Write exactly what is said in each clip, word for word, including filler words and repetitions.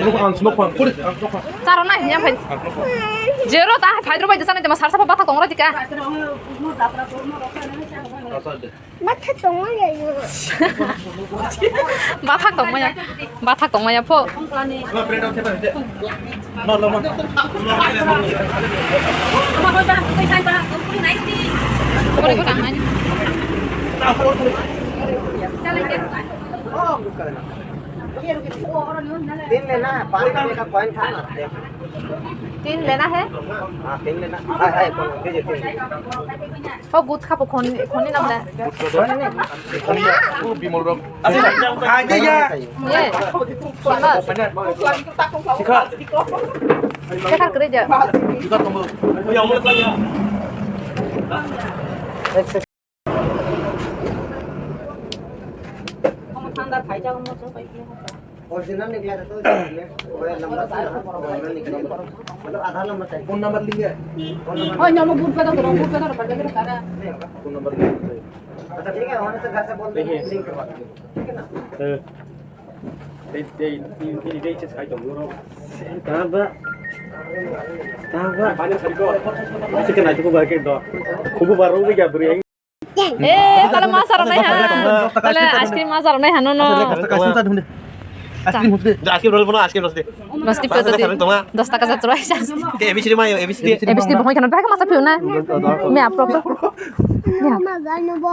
Ang smoke phan, puri, ang smoke phan. Charo nai, yang phai. Ang smoke phan. Jero ta, phai dro bai jesa nai, tema sarsa pa bathak tongra dika. Bathak tongma ya. Bathak tongma ya. Bathak tongma ya pho. No, print out kita, no, no, no. Puri ko tang nai. तीन लेना है, पाँच रुपए का कॉइन था ना। तीन लेना है? हाँ, तीन लेना। है, है, कौन? दीजिए, तीन दीजिए। हो, गुटखा पे खोनी, खोनी ना बोला। खोनी, वो भी मोर। अच्छा, खा के क्या? ये, फेमस। शिखर। क्या खा करे जा? शिखर तुम। ये अमृत ला गया। ओरिजिनल निकला था तो इसलिए वो नंबर था ना, ओरिजिनल निकला। मतलब आधार नंबर चाहिए। फोन नंबर लिया? Phone number. ओए, नमो बूट पे तो करो, बूट पे तो रखा, लेकिन सारा। नहीं होगा। फोन नंबर लिया? अच्छा, ठीक है, होने से घर से बोल देंगे, लिंक करवा देंगे। ठीक है ना? Taba. Taba. Masih kena itu gua kayak dong. Kubu baru nih gak beri. Eh, kalau masar nai ha. Kalau ice cream masar nai ha, no, no. Ice cream roll bono, ice cream roll. Masti photo di. Dos taka jat roi. Ke A B C D ma yo, A B C D. A B C D bohong kana bhai masa piu na. Me apro apro.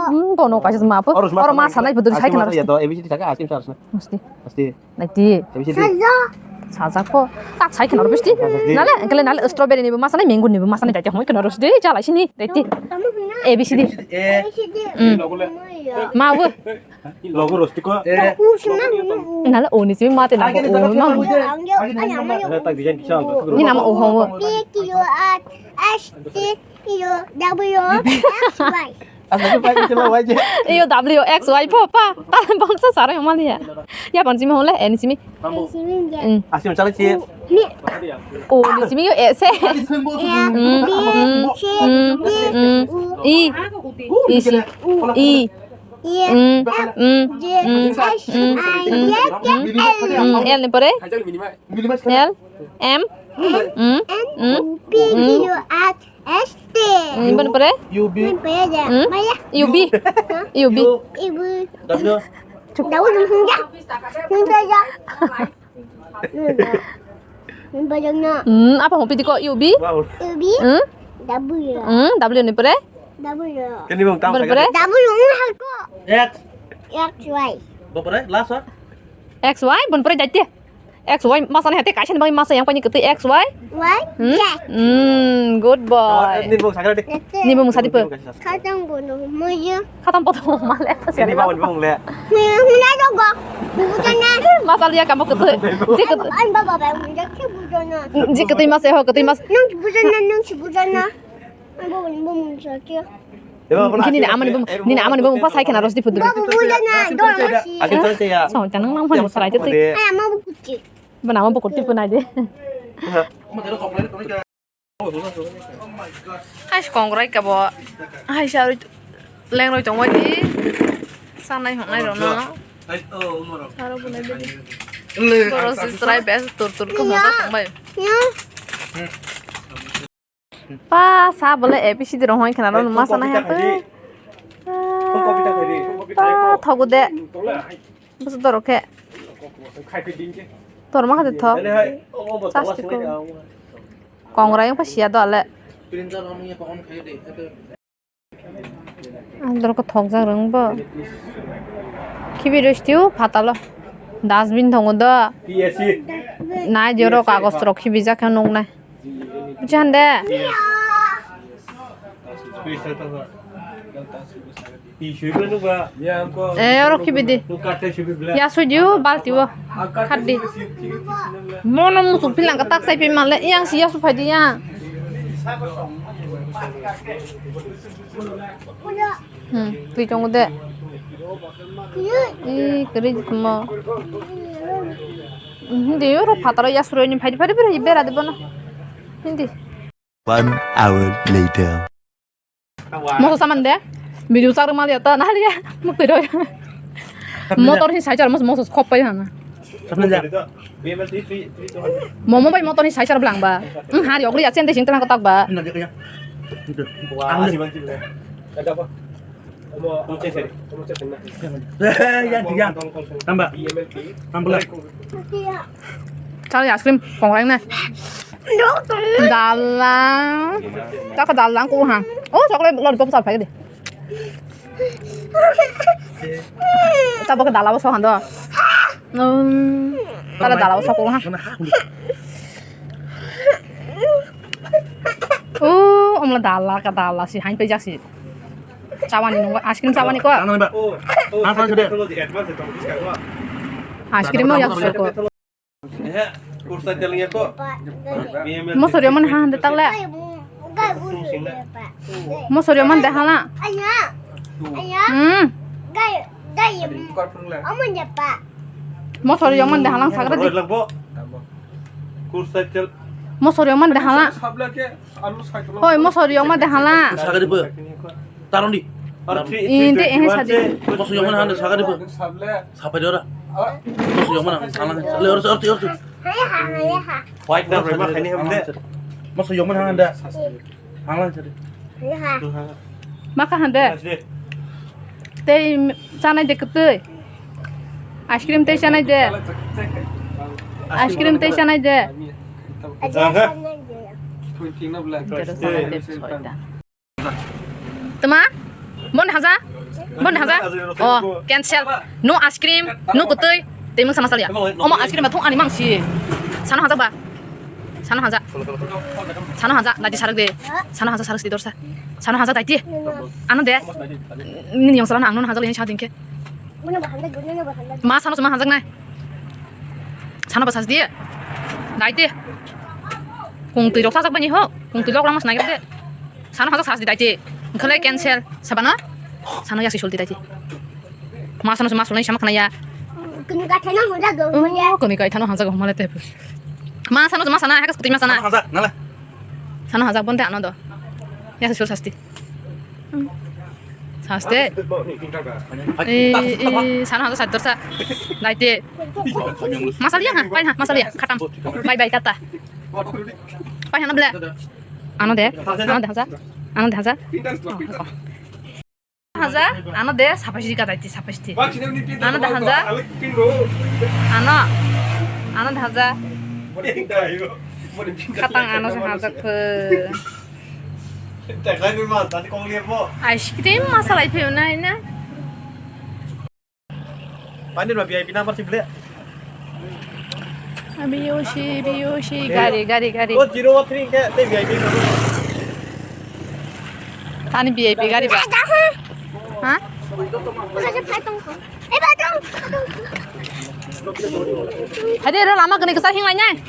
Hmm, kono kaisa ma apro. Oro masa nai bodo sai kana. A B C D taka ice cream sa. Masti. Masti. Naiti. Saja. Saja ko. Tak sai kheno bisti. Nale, engkele nale strawberry ni bo masani, mango ni bo masani, daite hoi kheno rosti, jala sini, daiti. A B C D. A B C D. Mm. Ma bo. Logo rosti ko. Nale oni simi mate na bo. Ma. Ni nama o ho. P Q R S T U W X Y. Asa ke pai ke lo wai je. Iyo W X Y pho pa. Tal bangsa sara yang mali ya. Ya bang simi hole, eh, ni simi. Simi ya. Hmm. Asim chala si. Ni. Oh, ni simi yo, eh, se. Asim bo. Ya. Hmm. B, hmm, C, hmm, D, hmm. U. I. I si. I. I. Hmm. F, hmm, G, hmm, H, hmm, I, J, K, L. Hmm. L ni pore? L, M, M, hmm, N, hmm, P, hmm. Q, R, S T. Hmm, ibu ni pore? U B. Ni pore aja. Hmm? Maya. U B. Hah? U B. U. Ibu. W. Daun hunja. Hunja ya. Hunja. Hunja ya. Hmm, apa mau piti kok U B? Wow. U B. Hmm? W. Hmm, W ni pore? W. Kini bang tam. Pore? W ni hako. X. X Y. Bo pore? Last one. X Y, bon pore jai te. X Y masa ni hati kaisa ni bagwi masa yang pani kwtwi X Y. Y, hmm? Z. Hmm, good boy. Ni bo sakra de. Ni bo mungsa di pho. Khatang bono moyo. Khatang poto male. Ni ba ni bong le. Ni na do go. Bujana. Masa liya kamo kwtwi. Ji kwtwi. An baba ba mun jak bujana. Ji kwtwi masa ho kwtwi mas. Nung bujana, nung bujana. Kini ni amani bumung, nini amani bumung pa sai khena rosdi phudu. Akin chal se ya. Sa janang nang mani sarai te. Bana ma bukur tipu nai de. Hai kongrai ka bo. Hai sa lengroi tongwai di. Sanai honai rono. Aro bunai bini. Boro si sarai bes tur tur ko mo tongbai. Pa sa bole A B C D rong hoi khna ro ma sana ha pe. Pa thogo de. Bus doro khe. Tor ma kha de thok. Chas ti ko. Kongrai pa sia do ale. Ang dorko thokjak rwng bo. Khibi rwstiu phatalo. Dustbin tongo do. Nai joro kagoj rok khibijak khe nuknai. Buji hande. Eh, oro khibidi. Ya suidiu balti o. Khatdi. Mono musuk philangkha tak sai phi manle yang si ya su phaidi ya. Hmm, twi tongo de. Ih, kwrwi tongmo. Hindi oro phataro yasroi ni phaidi phaidi bera de bono. Hindi. One hour later. Moso saman de. Video chak rwma liya ta na liya. Muk twi roi. Motor hi sai char moso moso khop pai hana. Momo bai motor ni saisar bwlangba. Wng, hari ogri ya, chente sing tang kotak ba. Chal, ice cream kong lang na. Dalang. Chaka dalang ko ha. Oh, chocolate lollipop sa phai de. Tabok dala bo sohan do. Um, tala dala bo sokong ha. Oh, omla dala ka dala si hain pe jaksi. Chawani nungo, ice cream chawani ko. Ice cream mo yak soko. Mosori oman ha hande takle. Mosori oman de hala. Hmm. Mosori oman de hala sakra di. Mosori oman de hala. Hoi, mosori oman de hala. Sakari bo. Tarondi. Inde, eh, sadi. Mosori oman hande sakari bo. Sapai dora. Mosori oman hande sakari. Le, orsi, orsi, orsi. White na rema khani hamde. Mosori oman hande. Hanglang sadi. Maka hande. Tei chanai de kwtwi. Ice cream tei chanai de. Ice cream tei chanai de. Tama? Bon haja? Bon haja? Oh, cancel. No ice cream, no kwtwi. Tei mung sama salia. Omo ice cream ba thung ani mang si. Sano haja ba? Sano haja. Sano haja, dai di sarak de. Sano haja sarak si dorsa. Sano haja dai di. Ano de. Nini yang salah ang non haja yang sa dingke. Ma sano ma haja nai. Sano ba sas di. Dai di. Kung twi rok sajak bani ho. Kung twi lok lang mas nai de. Sano haja sas di dai di. Khalai cancel. Sabana? Sano ya si sulti dai di. Ma sano ma sulai sama khana ya. Kunu ka thana hon jago. Oh, kunu ka thana hon jago male te. Ma sano ma sana, hakas kuti ma sana. Haja, nala. Sano haja bonte ano do. Ya sul sasti. Sasti. Eh, eh, sano haja sator sa. Dai di. Masal ya ha, pai ha, masal ya. Khatam. Bye bye, tata. Pai ha na ble. Ano de. Ano de haja. Ano de haja. Haja, ano de, sapasti ka daiti, sapasti. Ano de haja. Ano, ano de haja. Khatang ano se haja phe. Ice cream masala iphai na ina. Pani ba V I P number sih beli. Biyoshi, biyoshi, gari, gari, gari. Oh, zero three ke, te V I P. Tani V I P gari ba. Ha? Hadi ro lama kene kesa hing lainai.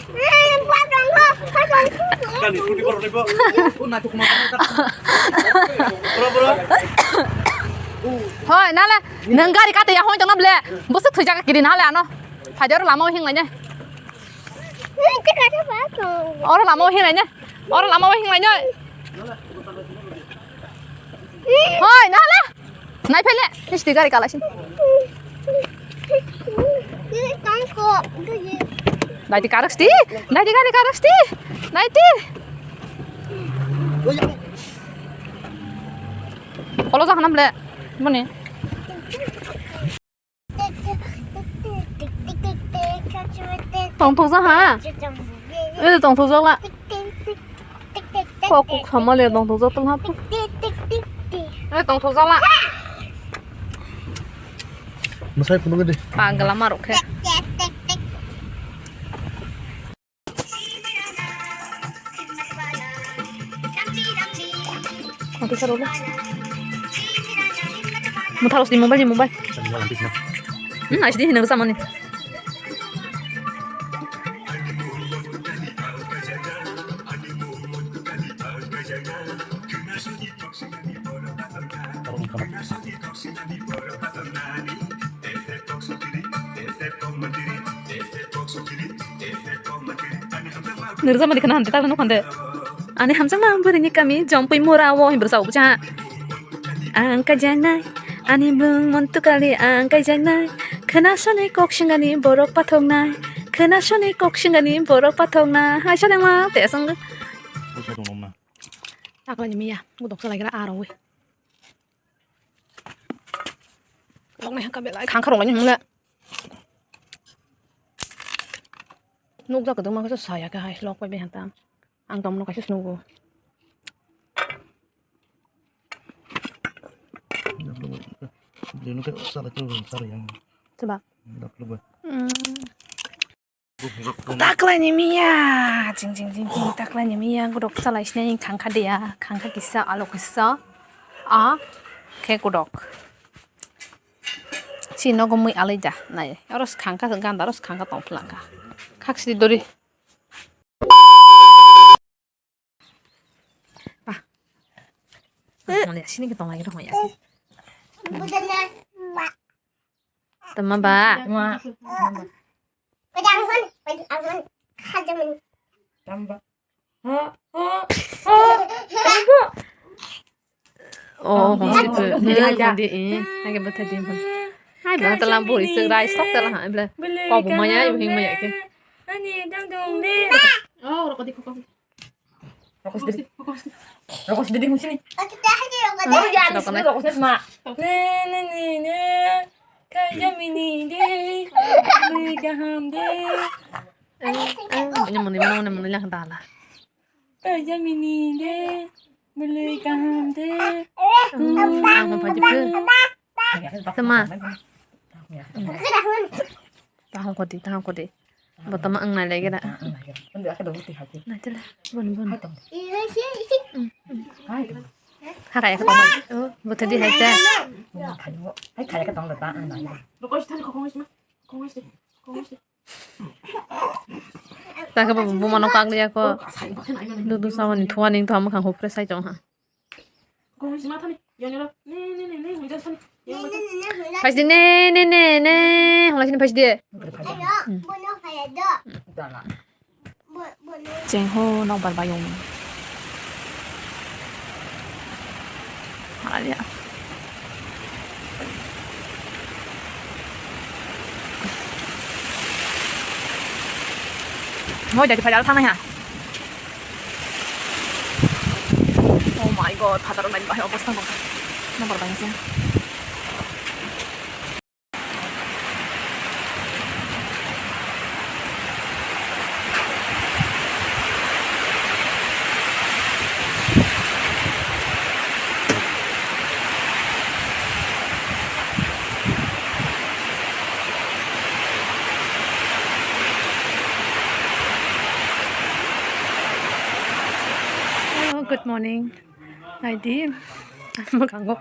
Hoi, nala. Nang gari kate ya hoi tongna ble. Busuk thwijak kiri na hale ano. Phaidi oro lama o hing lainai. Oro lama o hing lainai. Oro lama o hing lainai. Hoi, na hale. Nai phele. Isti gari kala sin. Dai di karak sti. Dai di gari karak sti. Dai di. Kolo ja hanam le. Boni. Tongthokjak ha? Ede tongthokjak la. Kok kok sama le tongthokjak tong ha. Ede tongthokjak la. Mwsai phunuk di. Pagla marok khe. Muthalos di mobile, di mobile. Hmm, aisi di hinang samani. Nirja mani kana hante tak nukande. Ani hamjakma bwrwini kami Jompui Mura o himbrwsa ubucha. Ang kaijaknai, ani bwng Montukali ang kaijaknai. Khwnasoni kok singani borok pathoknai, khwnasoni kok singani borok pathoknai. Hai sa nangma te aswng. Poisa tong nokna. Taklai ni miya, godok salai gra aro we. Thoknai hangka belai khangkha rok nai nung le. Nukjak kwdwma khe saya khe hai lok pai bai hanta. Ang tongmano kaisa se nugo. Bini khe salai tong salai yang. Coba. Dak lugo. Hmm. Taklai ni miya, jing jing jing jing, taklai ni miya, godok salai sinai khangkha dia, khangkha kisa, alo kisa, a, khe godok. Si nogo mui alai da, nai, aro se khangkha, ganda aro se khangkha tong phlangkha. Khak sidi dori. Ba. Mole sini ke tong lagi dong ya. Tama ba. Tamba. Ha, ha, ha, tamba. Oh, oh, oh, oh, oh, oh, oh, oh, oh. Hai ke bwtha di, hai. Hai ba, talang buri se rai sok talang ha, bla. Kok bo maya, ibu hing maya ke. Ani dang dong de. Oh, rokok di, rokok di. Rokok sendiri. Rokok sendiri. Rokok sendiri, sini. Oh, ya, ini sini, rokok sendiri, Mak. Ne, ne, ne, ne. Kaya mini de. Mui kaham de. Ini muni mana, muni lang dala. Kaya mini de. Belai kaham de. Hmm, ang hon phaidi phe. Tama. Tahong kodi, tahong kodi. Bo tama ang nai lagi da. Nai tele, bon, bon. Hmm, hmm. Hakai ka tong. Oh, bo tadi hai ta. Taka bo buma no kak liya ko. Dudu samani thuani to ham khang hupre sai tong ha. Phaisdi ne, ne, ne, ne. Hwlai sini phaisdi. Cheng ho nokbar bayung. Hwlai ya. Moi dari phai thang nai ha. Oh my God, phataro nai bahai obostha bo. Nokbar bayung se. Hello, good morning. Naidi, mwkhango.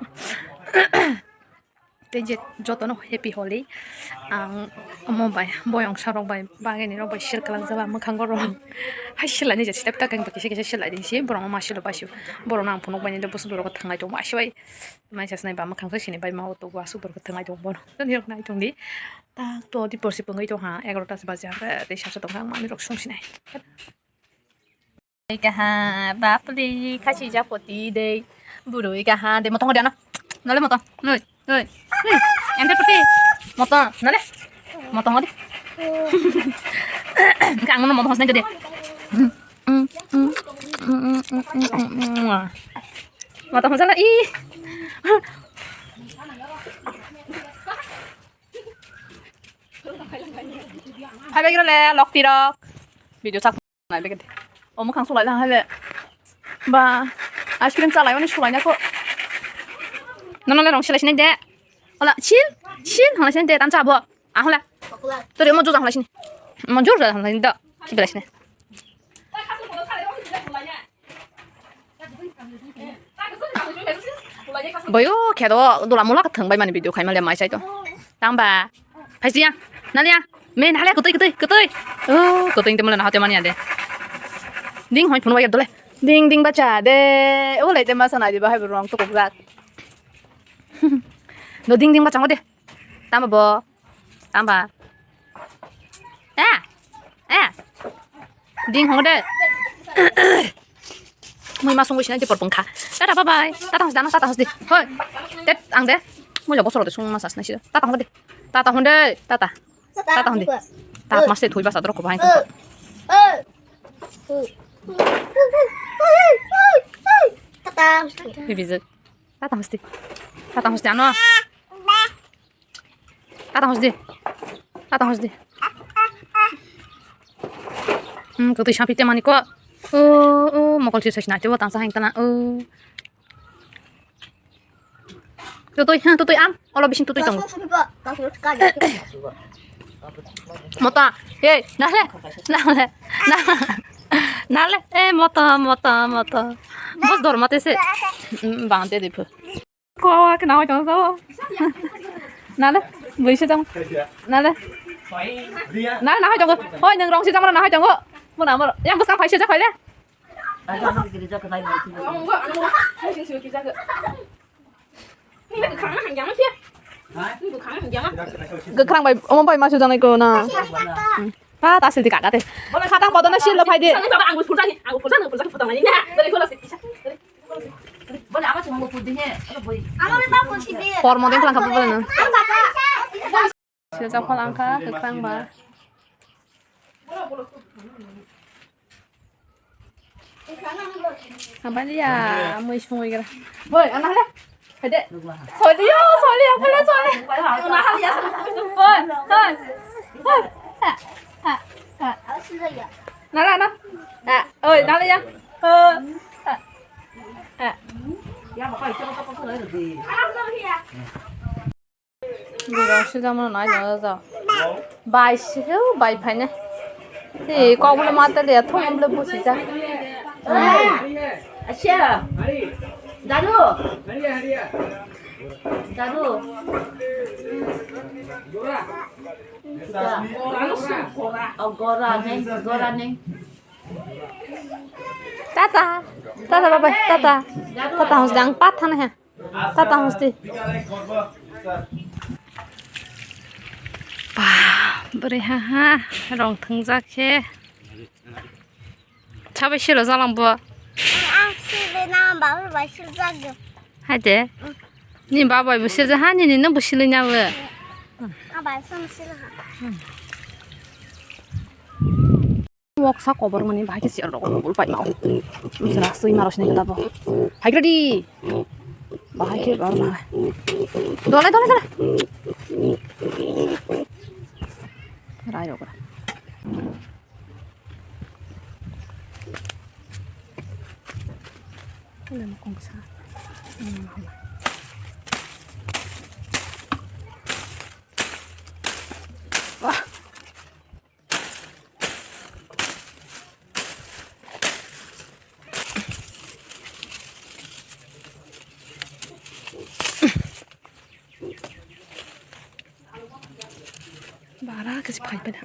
Tei je jotono happy Holi. Ang omo bai, boyong sarok bai, bagini rok bai share khlak jaba mwkhango rok. Hai silai ni je step ta kang kisa kisa silai din si, borok ma silo basio. Borok nang phunuk bai ni do busu borok thanglai tong bai sibai. Mai sas nai ba mwkhang sai sini bai ma auto wa su borok thanglai tong bono. Toni rok nai tong di. Tak to di porsi pungwi tong ha, egarota se baja, tei sasa tong ha, mami rok sung sinai. Kaha, bapre, khasi japoti dei. Burui kaha, dei, motong dia na. Nole motong, nui, nui, nui. Ente poti. Motong, nole. Motong de. Kang no motong hasne de. Motong hasala i. Hai bai le, lok tirok. Video sak. Nai beke de. O mwkhang sulai lang hai le. Ba, ice cream chalai mani sulai na ko. Nono le rong silai sinai de. Ola, sil, sil, hong lai sinai de, tam cha bo. Ah, hola. Tori mo jujang lai sinai. Mo jur jang lai sinai da. Ki bela sinai. Boyo, khedo, dula mula ka thang bai mani video khai male mai sai to. Tang ba. Phai siya. Naliya. Men hale kutui, kutui, kutui. Oh, kutui te mala na hote mani ade. Ding hoi phone waya dole. Ding ding bacha de. O lai te masa na di ba hai rong to kok jak. No ding ding bacha ngode. Tamba bo. Tamba. Eh. Eh. Ding hong de. Mui ma sungwi sinai de por pungkha. Tata bye bye. Tata hos dana, tata hos di. Hoi. Tet ang de. Mui lo bosoro de sung ma sas nai sida. Tata hong de. Tata hwnde, tata. Tata hwnde. Tat maste thui basa dorok bahai. Tata. Bibijak. Tata hwnde. Tata hwnde ano. Tata hwnde. Tata hwnde. Hmm, kutui sapi te mani ko. Oh, oh, mokol sir sai sinai te bo tangsa hang tana. Oh. Tutui, ha, tutui am. Olo bising tutui tongo. Mota, hey, nale, nale, nale, nale, eh, mota, mota, mota. Bos dor mate se. Mm, bang te dipu. Ko, ke na hoi tongo. Nale, bui se jang. Nale. Nale, na hoi tongo. Hoi, nang rong se jang na hoi tongo. Mona, mona. Yang bus ka phai se ja phai le. Kwkhwrang bai, omo bai ma sujaknai ko na. Pa ta silti kaka te. Khatang kotorno sil phai di. Kormo deng khwlangkha bubulano. Sijak phal angkha kwkhwrang ba. Abaliya mui sungwi gra. Boi, ana hale. Hede. Soli yo, soli, apala soli. Ana hale ya. Boi, boi. Ha, ha, ha. Nala, na. Ah, oi, nala ya. Ha. Ha. Ha. Bwrwi rok sijak mano nai nw jao. Bai sio bai phainai. Tei kok bole ma tele thung bole busi jak. Asia. Daru. Daru. Gora. Oh, gora neng, gora neng. Tata. Tata bye bye. Tata. Tata hos dang pat thana he. Tata hos di. Ba, bwrwi ha ha, rong thwngjak khe. Sabai silo jalang bo. Ang silo na baba bai silo jagyo. Hai de. Ni baba bai bo silo ha, ni ni no bo silo nya bo. Abai sam silo ha. Wok sa kobor mani bahai khe chair rok bul pai ma. Sra sui maro sini kita bo. Hai gradi. Bahai khe ba bahai. Dole dole dole. Rai rok. Lem kongsa. Wah. Bara kasi phai pada.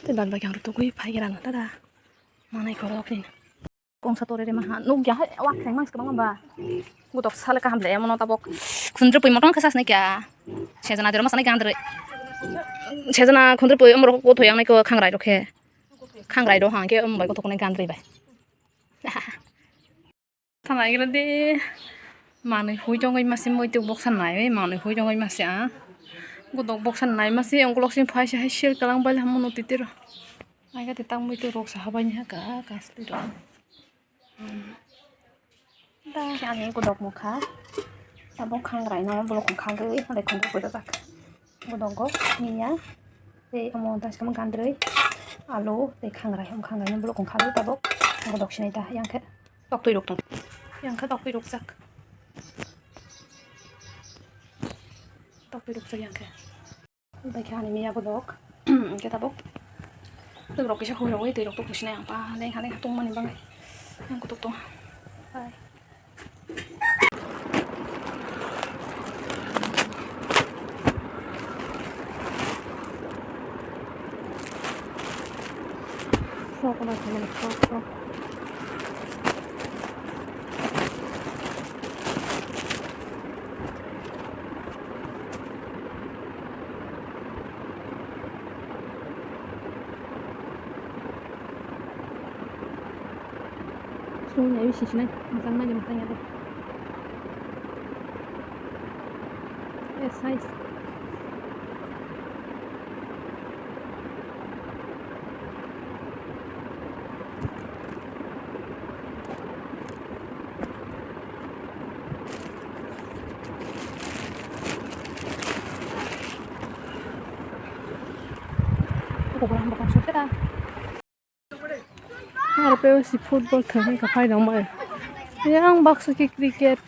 Te ban bai kang rutugui phai gerang tada. Manai korok ni. Kongsa tore re maha nuk ya hai wak thai mangs kwbang ba. Gutok sale kaham le mono tabok. Khundri pui motong khasas ne kya. Sejana dero masane gandre. Sejana khundri pui omro ko thoyang nai ko khangrai rokhe. Khangrai do hangke om bai ko thokne gandre bai. Thanai gira de. Manui hui tongoi masi moi tuk boksa nai manui hui tongoi masi a. Gutok boksa nai masi ongkolok sin phai se hai share kalang bai hamu no titiro. Ai gati tang moi tuk rok sa habai ni ha ka ka sli rok. Da ani gudok mokha. Tabok khangrai no bolok khagwi hwnwi khonjak bujajak. Gudok go miya tei omo daskam gandrwi alu tei khangrai, omo khangrai no bolok khagwi tabok gudok sinai ta yang khe toktwi rok tong. Yang khe toktwi rok jak. Toktwi rok jak yang khe. Bai khe ani miya gudok. Hwnkhe tabuk. Twi rok kisa hui rogwi twi rok tok sinai ang pa leng haleng tong mani bagwi. Yang kutuk tong. Bai. Sok na thangmani sok sok. Nai sisinai, mwchang nai, mwchang ya de. Yes, nice. Aro pe si football thangwi ka phai rwmai. Yang baksa ki cricket,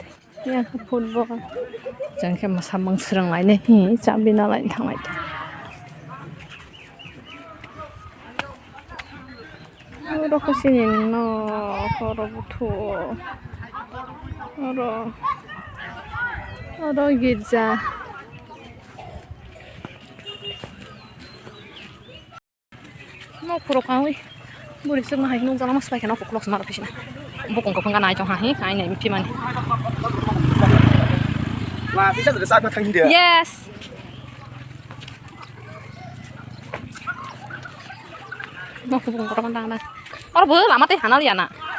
yang football. Jang khe mwsamung swrwng lainai hi, chabi na laina thanglai. Oro khe chini nok, oro buthu, oro, oro girja. Nok phuru kangwi buri swkna hai nukjagano swbai khe nok phuru close ma rw phaisina. Bukung kuphung gana ai tong ha hi, ai nai mithimani. Yes. Nok phuru kotor dang dang. Oro bo lama tei hanal ya na.